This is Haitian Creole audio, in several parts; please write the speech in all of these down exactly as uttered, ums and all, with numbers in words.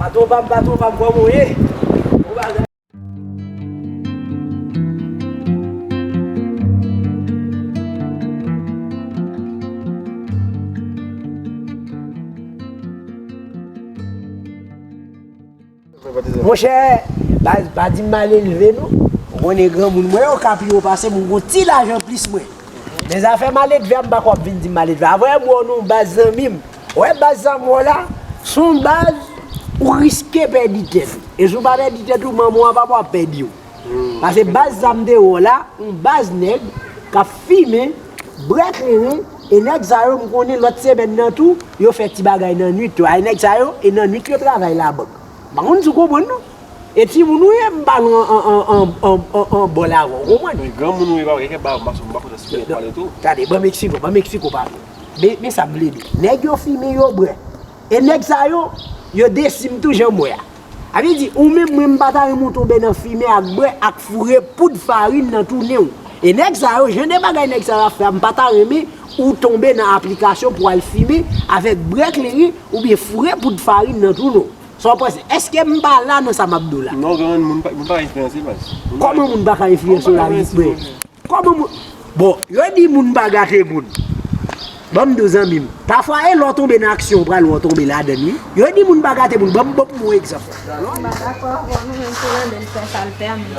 Patwon pa m, patwon pa m, kòman w ye? Monchè, baz, pa di m mal elve, non. Ou konnen granmoun mwen yo ka pi wo pase m, ou gon ti laj anplis mwen. Men zafè mal elve a, m pa kwè w ap vin di m mal elve. Avè m wè w nan yon baz zanmi m. Ou wè baz sa m wè w la, se yon baz ou riske pèdi tèt ou. E si w pa pèdi tèt ou, manman w a papa w ap pèdi w. Paske baz sa m te wè w la, yon baz nèg k ap fimen, bwè kleren, e nèg sa yo m konnen lòt semèn nan tou, yo fè ti bagay nan nwit yo. Ay nèg sa yo, e nan nwit yo travay labank. M pa konn si w konprann non. E timoun ou ye, m pa nan an, an, an, an, an, an bòl avè w, ou konprann? Men granmoun ou ye, papa, kèk bagay, m pa, m pa konn si w pale tou. Tande, ban m eksplike w, ban m eksplike w, papa. Men, men sa m vle di. Nèg yo fimen, yo bwè. E nèg sa yo, yo desi m tou jan m wè a. Sa vle di, ou menm mwen, m pa ta renmen w tonbe nan fimen ak bwè ak foure poud farin nan tou nen w. E nèg sa yo, jan de bagay nèg sa yo ap fè a, m pa ta renmen ou tonbe nan aplikasyon pou al fimen avèk bwè kleren oubyen foure poud farin nan tou nen w. Sa w panse? Èske m pa la nan sa m ap di w la? Non, granmoun, moun pa, moun pa ka enfliyanse, baz. Moun pa ka Kòman moun pa ka enfliyanse w la, Big Bro? Kòman moun. Bon, yo di moun pa gate moun. Ban m di w zanmi m, pafwa e lè w tonbe nan aksyon ou pral wè w tonbe ladann wi. Yo di moun pa gate moun, ban m ban m yon egzanp. M pa dakò avè w non, menm si w tande l fè sa l pèmèt.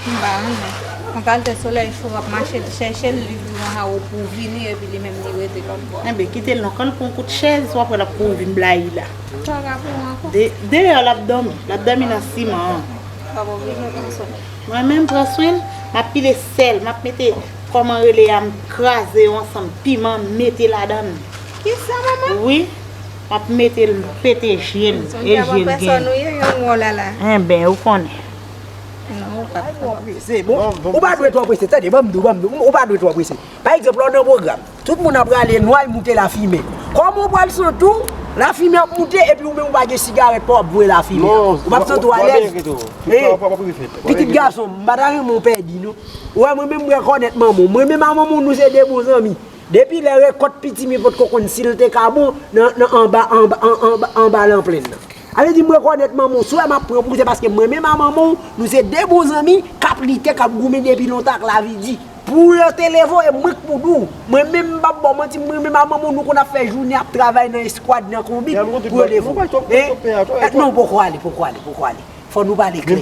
M pa renmen. Yon kalite solèy cho w ap mache chèche l, li di w anha ou pou vini epi li menm li rete lòt bò. Enben kite l non, kan l pran kout chèz w ap wè l ap kouri vin blayi la. Sa w ka pou w ankò? De, deyò l ap dòmi, l ap dòmi nan siman an. Papa oblije pran swen. Mwen menm pran swen l, m ap pile sèl, m ap mete kòman rele a, m kraze yo ansanm, piman, m mete ladan l. Kisa manman? Wi, m ap mete l pete je l, e je l gen. Sonja pèsòn ou ye, yon wòl ala. Enben, ou konnen. Non, ou pa t kapab. Se bon, ou pa dwe twò prese, tande, ban m di w, ban m di w, ou pa dwe twò prese. Pa egzanp, lè w nan pwogram, tout moun ap rale nwa, y moute lafimen. Kòman w pral santi w, lafimen ap moute, epi ou menm ou pa gen sigarèt pa w ap voye lafimen? Ou p ap santi w alèz? Pitit gason m, m pa ta renmen w pèdi non. Ou wè mwen menm m rekònèt manman w. Mwen menm a manman w nou se de bon zanmi. Depi lè rekòt pitit m yo potko konn si l te ka bon nan, nan anba, anba, an, anba, anba lanplèn nan. Sa vle di m rekònèt manman w. Si w wè m ap pran pou se paske mwen menm a manman w nou se de bon zanmi k ap lite, k ap goumen depi lontan ak lavi di. Pou yo te leve w, e mwen k pou di w. Mwen menm m p ap ba w manti, mwen menm a manman w nou konn ap fè jounen ap travay nan eskwad, nan konbit pou yo leve w. Non, poko ale, poko ale, poko ale. Fò nou pale klè.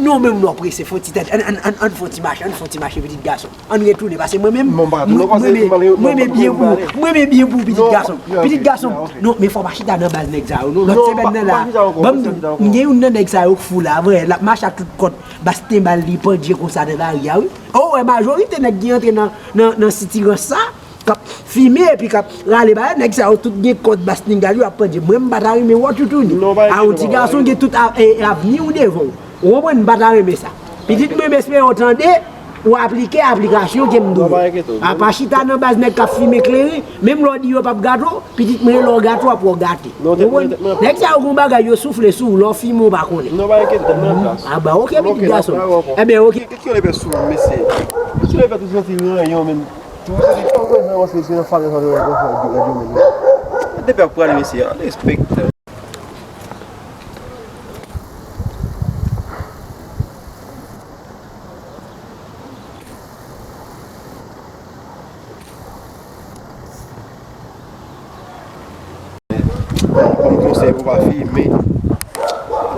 Non, menm lè w prese, fè yon ti tèt. Ann, ann, ann, ann fè yon ti mache, ann fè yon ti mache, pitit gason. Ann retounen, paske mwen menm, mwen, mwen renmen, mwen renmen byen pou, mwen renmen byen pou pitit gason. Pitit gason, non, men fò w pa chita nan baz nèg sa yo, non. Lòt semèn nan la, ban m di w, m gen youn nan nèg sa yo k fou la, vre, l ap mache ak tout kòt, bas tenbal li pandye konsa nan lari a, wi. O, wè, majorite nèg ki antre nan, nan, nan sitirans sa, k ap fimen epi k ap rale bagay, nèg sa yo tout gen kòd bas tenbal yo ap pandye. Mwen, m pa ta renmen wè w toutouni. A yon ti gason gen tout a, e, avni w devan w. Ou konprann? M pa ta renmen sa. Pitit mwen, m espere w tande, ou aplike aplikasyon ke m di w. Apa chita nan baz nèg k ap fimen kleren, menm lè w di yo p ap gate w, pitit mwen, lè w gate w ap wè w gate. Ou konprann? Nèg sa yo gon bagay yo soufle sou ou, lè w fimen w pa konnen. Aba, oke, pitit gason. Enben, oke. Kèk yon lepè sou mesye. Mesye lepè tou santi ranyon menm. Tou santi pa wè nan wase se nan fane sa yo fè di radyo menm. Depi ap prale mesye, an respekte. Ban m konsèy pou w pa fimen. Bon,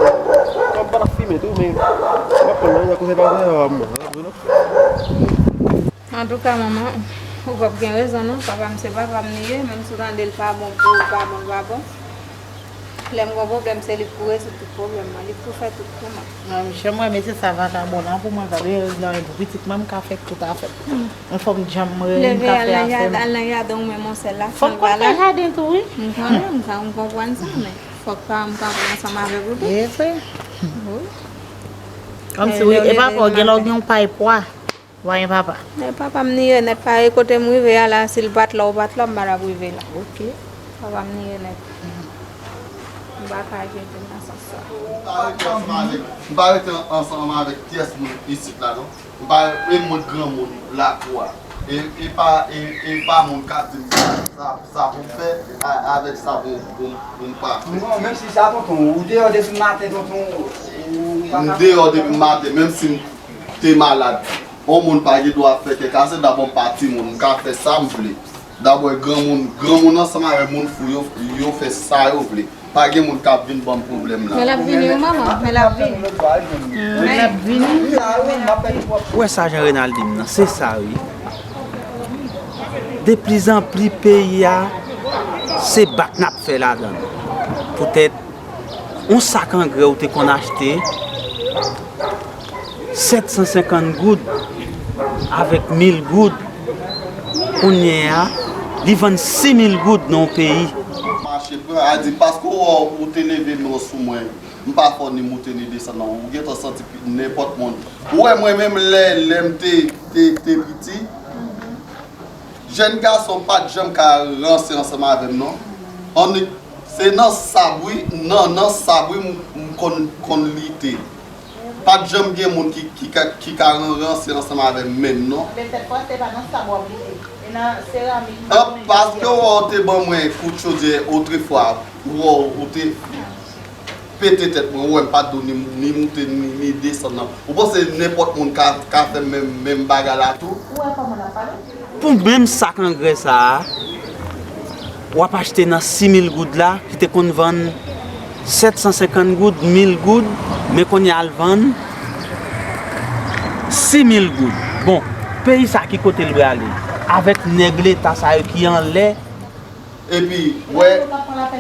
m pa t ap fimen tou, men m ap pran nan konsèy pa konsèy pa mwen. Antouka, manman, ou p ap gen rezon non. Papa m se papa m li ye, menm si w tande l pa bon pou ou, l pa bon, l pa bon. Lè m gon pwoblèm, se li k pou rezoud tout pwoblèm mwen, li k pou fè tout pou mwen. Mwen, monchè, mwen, mesye sa vakabon la pou mwen, gade, nan pou pitit mwen, m ka fè tout afè. Yon fòm djanm mwen, m ka fè afè m. Al nan jaden, al nan jaden ou menm, yon sèl la. Fòk konn fè jaden tou, wi. M konnen, m ka, m konprann sa, men fòk pa m kanpe ansanm avèk ou tou. E vre. Wi. Kòmsi, wi, e papa w gen lè w gen yon pay pwa. Wa gen papa. E papa m ni yo nèt, pa e kote m rive a la, si l pa t la ou pa t la, m pa t ap rive la. Ok. Papa m ni yo nèt. M pa ka jete nan sans sa. M pa rete ansanm avèk, m pa rete ansanm avèk pyès moun isit la, non. M pa, e mwen granmoun lakou a. E, e pa, e, e pa moun k ap di m sa, sa, sa pou m fè, a, avèk sa pou, pou, pou m pa fè. Bon, menm si sa, tonton, ou deyò depi maten, tonton, ou pa ka fè anyen. M deyò depi maten, menm si m te malad. Yon moun pa gen dwa ap fè kè kase, dabò m pa timoun, m ka fè sa m vle. Dabò granmoun, granmoun ansanm avèk moun fou yo, yo fè sa yo vle. Pa gen moun k ap vin ban m pwoblèm la. Men l ap vini wi manman, men l ap vini. Men l ap vini. Ou wè sa Jean Renald di m nan, se sa wi. Deplizanpli peyi a, se bak n ap fè ladan l. Poutèt yon sak angrè ou te konn achte sèt san senkant goud avèk mil goud, kounye a, li vann sis mil goud nan yon peyi. Mache pran, a di, paske w wè ou te leve men w sou mwen, m pa fè w ni moute ni desann, non. Ou gentan santi pi, nenpòt moun. Ou wè mwen menm lè, lè m te, te, te piti, jèn gason pa t janm ka ranse ansanm avè m, non. Annik, se nan sab, wi, nan, nan sab, wi, m, m konn, konn lite. Pa t janm gen moun ki, ki ka, ki ka ran, ranse ansanm avè m menm, non. Petèt paske se pa nan sab w ap lite. E nan seramik, m pa konnen. Paske w wè w te ban mwen kout chodyè otrefwa, w wè w te pete tèt mwen, ou wè m pa t dwe ni, ni moute, ni, ni desann nan. Ou panse nenpòt moun ka, ka fè menm, menm bagay la tou? Ou wè kòman l ap pale? Pou menm sak angrè sa a, W ap achte nan sis mil goud la, ki te konn vann sèt san senkant goud, mil goud, men kounye a l vann sis mil goud. Bon, peyi sa ki kote l prale? Avèk nèg leta sa yo ki anlè. Epi, wè,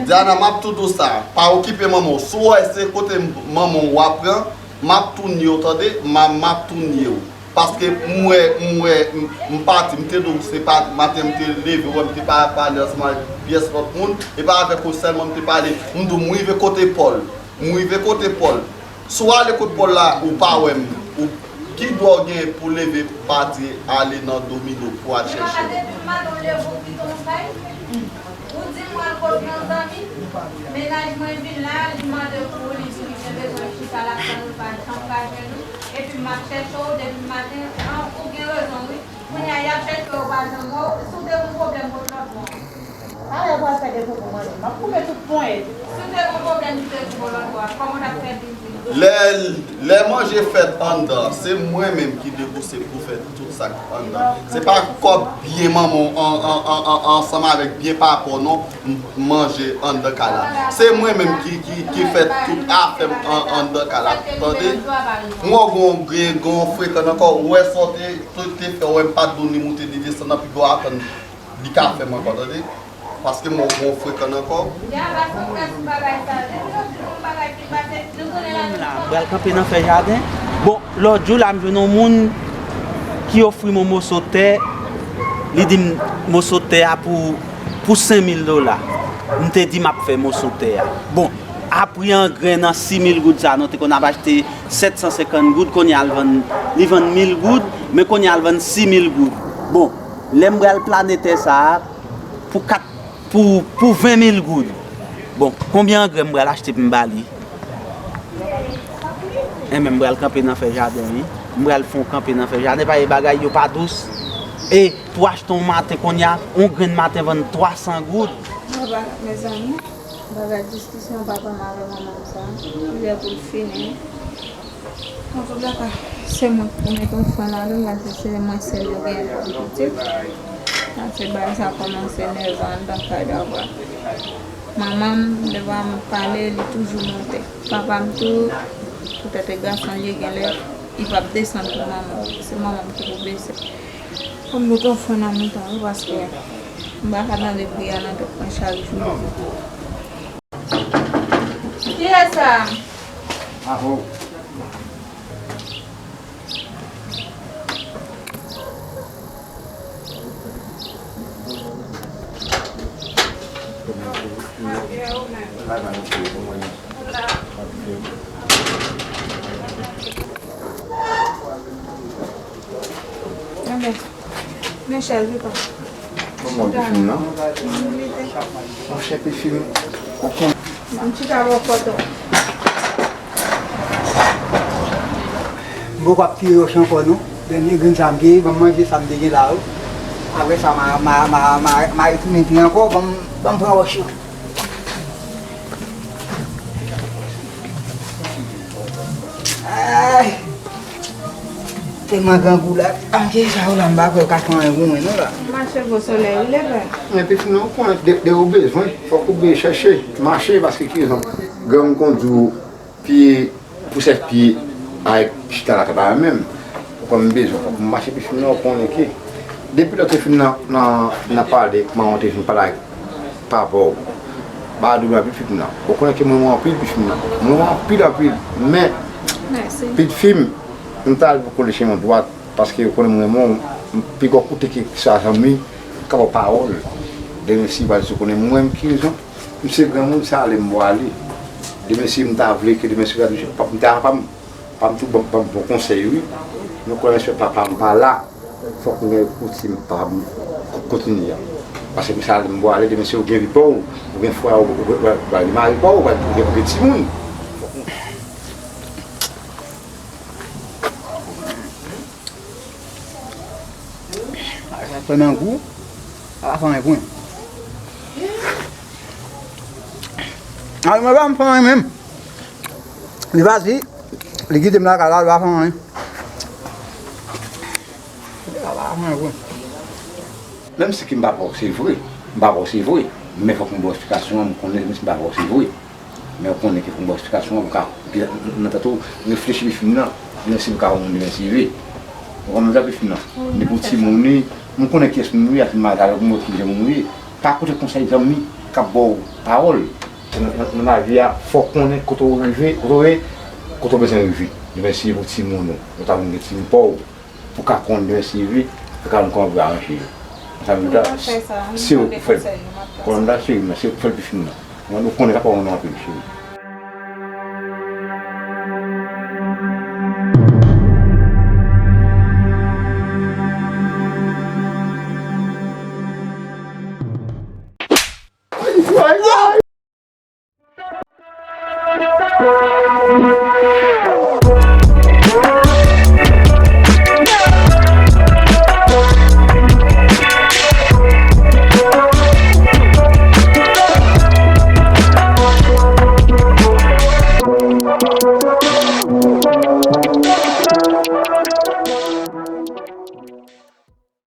Diana, m ap tou di w sa, pa okipe manman w. Si w wè se kote manman w w ap pran, m ap tou nye w, tande? M a, m ap tou nye w. Paske m wè, m wè, m, m pati, m te di w se pa, maten m te leve, w wè m te pa pale ansanm ak pyès lòt moun, e pa avèk ou sèlman m te pale. M di w m rive kote Pòl. M rive kote Pòl. Si w ale kot Pòl la, ou pa wè m, ou, ki dwa w genyen pou leve pati ale nan domino pou al chèche m? Ou di m pral kot yon zanmi, mennaj mwen vin la, li mande pou ou, li di li gen bezwen chita, l ap tann ou, l pa janm ka jwenn ou. Epi m ap chèche w depi maten an, ou gen rezon wi. Kounye a y ap chèche w, yo pa janm wè w. Si w te gen yon pwoblèm kot lòt bò. Talè w pral fè depo pou manje. M ap koupe tout ponyèt. Si w te gen yon pwoblèm ki te rive w lòt bò a, kòman w t ap fè vin di m? Lè, lè manje fèt anndan, se mwen menm ki debouse pou fè tout sa k anndan. Se pa kòb byen manman w an, an, an, an, ansanm avèk byen papa w non, m, manje anndan kay la. Se mwen menm ki, ki, ki fè tout afè m an, anndan kay la. Tande? M wè w gon, gen, gon frekan nan kò w, ou wè sa w te, te, te fè, w wè m pa t di w ni moute ni desann nan, piga w atann li ka fè m ankò, tande? Paske m wè w gon frekan nan kò w. Pral kanpe nan fè jaden. Bon, lòt jou la, m jwenn yon moun ki ofri m yon moso tè. Li di m moso tè a pou, pou senk mil dola. M te di m ap fè moso tè a. Bon, a pri angren nan sis mil goud sa, nou te konn ap achte sèt san senkant goud, kounye a l vann, li vann mil goud, men kounye a l vann sis mil goud. Bon, lè m pral plane tè sa a, pou kat, pou, pou ven mil goud. Bon, konbyen angren m pral achte pou m ba li? Enben, m pral kanpe nan fè jaden, wi. M pral fè yon kanpe nan fè jaden, paske bagay yo pa dous. E pou achte yon maten kounye a, yon grenn maten vann twa san goud. Aba, mezanmi, bagay diskisyon papa m avè manman m sa, li lè pou l fini. Antouka, se mwen ki pou mete yon fren ladan l, paske se mwen sèl yo gen kòm pitit. Paske bagay sa kòmanse nèvan anndan kay dapwa. Manman m, devan m pale, li toujou monte. Papa m tou, poutèt e gason l ye, genlè li p ap desann pou manman m. Se manman m ki pou bese. Fò m mete yon fren nan monte wi, paske m pa ka tande bri a nan tèt mwen chak jou. Kiyès sa? Aho. Enben, men chèz wi pa. Kòman pi fim nan? Monchè, pi fim. Ou konn. M chita bò kòt ou. M poko ap tire wòch ankò non. Dènye grenn sa m te, ban m manje sa m te gen la wi. Apre sa, ma, ma, ma, ma, ma retounen pi ankò, ban m, ban m pran wòch yo. Ay! Tèlman grangou la. Anke sa yo la, m pa kwè yo ka fè anyen pou mwen non la. Mache gwo solèy wi, leve. Epi sinon, ou konnen, de, de ou bezwen, fòk ou byen chèche, mache, paske ki rezon? Granmoun konn di w, pye, pou sèt pye, avèk chita la, se pa menm. Ou konn m bezwen, fòk m mache pi fim nan, ou konnen ke. Depi lè w te fin nan, nan, nan pale, kòman w te fin pale avèk papa w. Ba doub la pi fim nan. Ou konnen ke mwen, mwen anpil pi fim nan. Mwen anpil, anpil. Men, pi fim, m ta al pou kole chemen dwat, paske ou konnen mwen, mwen, m pi gwo koute ke sa zanmi, ka ba w pawòl. Demen si w pa di, ou konnen mwen, m ki rezon, m se granmoun, sa ale m bo ale. Demen si m ta vle ke demen si w pa di, m ta pa m Pa m tou ban, ban m bon konsèy wi. Nou konnen se papa m pa la, fòk m gen koutim pa m kontinye a. Paske m sa m pwale, demen si w gen vi pa w, ou gen frè w, ou gen, ou gen mari pa w, ou gen, ou gen timoun. Sa tèlman gou, sa pa fè anyen pou mwen. A, mwen pa m fè anyen menm. Li pati, li kite m lakay la, li pa fè anyen. Li pa fè anyen pou mwen. Menm si ke m pa pa w, se vre. M pa pa w, se vre. Men fòk m ba w eksplikasyon an, m konnen menm si m pa fè w se vre. Men w konnen ke fòk m ba w eksplikasyon an, pou w ka, nan tèt ou, reflechi pou fim nan, men si w ka wè moun demen si vre. Ou konprann sa pou fim nan? Depi w timoun wi, m konnen kiyès moun ou ye, ak m mache avèk ou, m wè kijan moun ou ye. Pa koute konsèy zanmi k ap ba w pawòl. Nan, nan, nan lavi a, fò w konnen kote w rive, kote w ye, kote w bezwen rive. Demen si pou timoun ou, ou ta vin gen timoun pa w, pou ka konn demen si vi, pou ka konn kòman pou aranje yo. Sa vle di, se ou k fè l. Konn la, cheri, men se ou k fè l pi fin nan. Mwen, ou konnen sa pa w nan anpil, cheri.